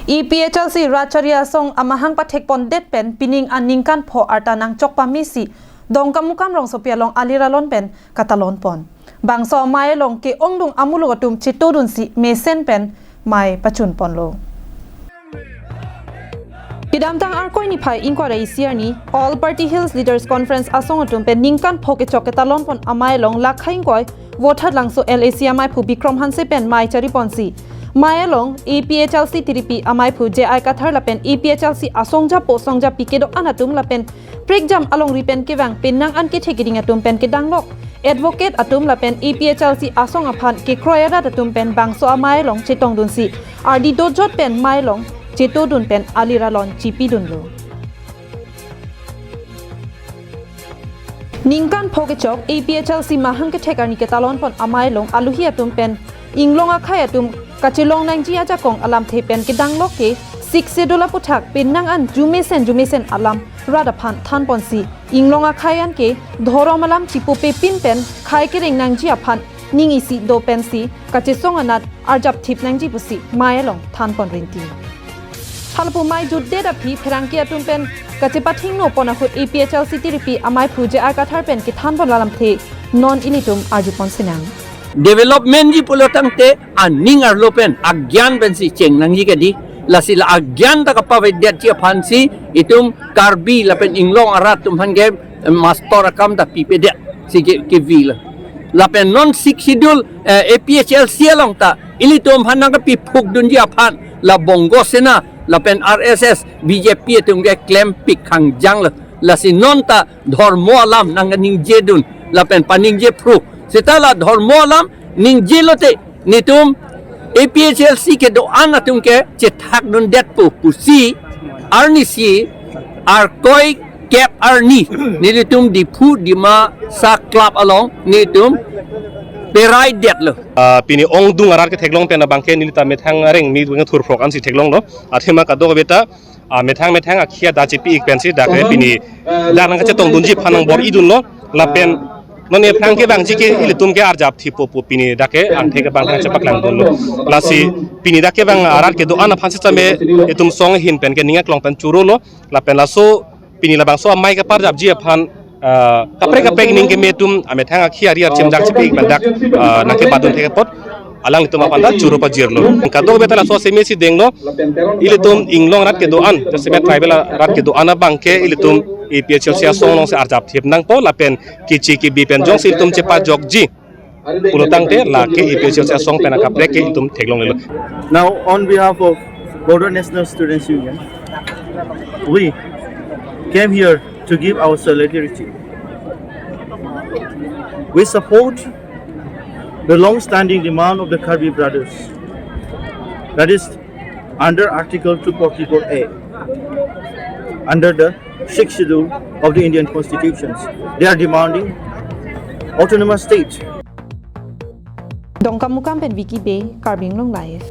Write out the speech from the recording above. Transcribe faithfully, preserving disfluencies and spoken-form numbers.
A P H L C Rat Chari Asong amahang pathekpondet pen pining aningkan pho arta nangchok pamesi Dongkamukam rongsopi along alir alon pen katalonpon. Bangso amei along ke-ongdung amuluk atum chetodunsi mesen pen mei pachunponlo. Kedamtang Arkoi niphai ingkoi ra isi arni All Party Hills Leaders Conference asong atum pen ningkan pho kechok ketalonpon amei along lakha ingkoi Vothatlangso L A C ameiphu Bikram Hanse pen mei chariponsi, mei along A P H L C tiripi ameiphu J I Kathar lapen A P H L C asongjapo songjapi kedo-an atum lapen prekjam alongri pen kevang penang an kethe keding atum pen kedanglok advocate atum lapen A P H L C asong aphan kekroi arat atum pen bangso amei along chetongdunsi ardi dojot pen mei along chetodun pen alir alon chipidunlo. Ningkan pho kechok A P H L C mahang kethek arni ketalonpon amei along aluhi atum pen inglong akhei atum kachelong nangji ajakong alamthe pen kedanglok ke Sixth Schedule aputhak penang an jumesen jumesen alam rat aphan thanponsi, inglong akhei an ke dhorom alam chipupepin pen khei kereng nangji aphan ning isi do pensi kachesong anat arjapthip nangji pusi mei along thanpon rinti. Halapu mei jutdet aphi pherangke atum pen kachepathingno pon ahut A P H L C tiripi ameiphu J I Kathar pen kethanpon alamthe non ilitum arjupon sinang. Development ji pulo tangte aning arlo pen agyan pensi chengnangji kedi, lasi la agyan ta kapavedetji aphansi itum Karbi lapen inglong arat atum aphan ke master akam ta pipedetsi ke, kevilo. Lapen non Sixth Schedule, eh, A P H L C along ta ilitum aphan nangkepiphukdunji aphan la Bongo Sena lapen R S S, B J P atum ke klempik khangjanglo. Lasi non ta dhormo alam nangkaningjedun lapen paningjephru. Seta la dhormo alam ningjelote netum A P H L C kedo-an atum ke chethakdundetpo pusi arnisi Arkoi kep arni nelitum Diphu Dimasa Club along netum peraidetlo. Ah, pini ongdung arat ketheklong pen abangke neli ta methang areng mi thurphrok ansi theklonglo. Athema kadokave ta, ah, methang methang akhei adak chipi-ik pensi dak ke pini dak nangkachetongdunji aphan nangbor-idunlo. Lapen non aphrang kevangji ke ilitum ke arjapthippo pu pini dak ke angthek abang nangchepaklangdunlo. Lasi pini dak kevang arat kedo-an aphan sitame itum song ahin pen ke ning aklong pen chorolo. Lapen laso pini labangso amei kaparjapji aphan, ah, kaprek kaprek ning keme atum amethang akhei ari archim dak chipi-ik pen dak, ah, nangkebadun thek apot alanglitum aphan ta choro pajirlo. Kadokave ta laso semesi denglo, ilitum inglong arat kedo-an, jasemet tribal arat kedo-an abangke ilitum A P H L C asong alongsi arjapthip nangpo lapen kechi kebi pen jongsi ilitum chepajokji pulo tangte lake A P H L C asong pen akaprek ke ilitum theklonglelo. Now, on behalf of Bodo National Students Union, we came here to give our solidarity. We support the long-standing demand of the Karbi brothers, that is, under Article two forty-four A, under the Sixth Schedule of the Indian Constitution, they are demanding autonomous state. Dongkamukam pen Vicky Bey, Karbi Anglong Live.